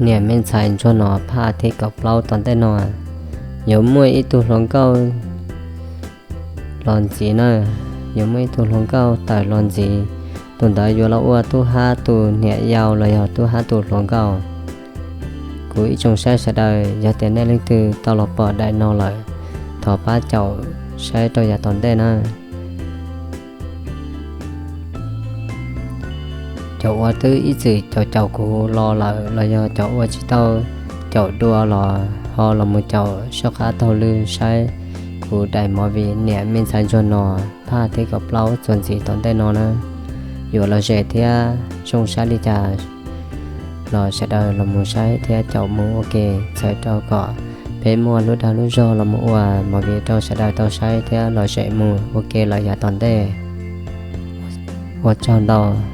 Niam me ntxhais ntsuag no phaj thib kaum plaub tom ntej no yuav muaj ib tug hluas nkauj los ntxiv na, yuav muaj ib tug hluas nkauj tawm los ntxiv. Tus ntawd yuav los ua tub hab tus niam yau los yog tub hab tus hluas nkauj. Kuv ib tsoom saib sawv daws, yog tias nej leej twg tau los pom daim no lawm, thov pab caum saib rau yav tom ntej na. Cov uas twb ib txwm caum caum kuv los lawm los yog cov uas tsis tau caum dua los ho los mus caum soj qab taug lw saib kuv daim movie Niam me ntxhais ntsuag no phaj thib kaum plaub txuas ntxiv tom ntej no na. Yuav lom zem thiab zoo saib li cas los sawv daws los mus saib thiab caum mus ua ke, txhawm rau kom peb muaj lub dag lub zog los mus ua movie rau sawv daws tau saib thiab lom zem mus ua ke lawm yav tom ntej. Ua tsaug ntau.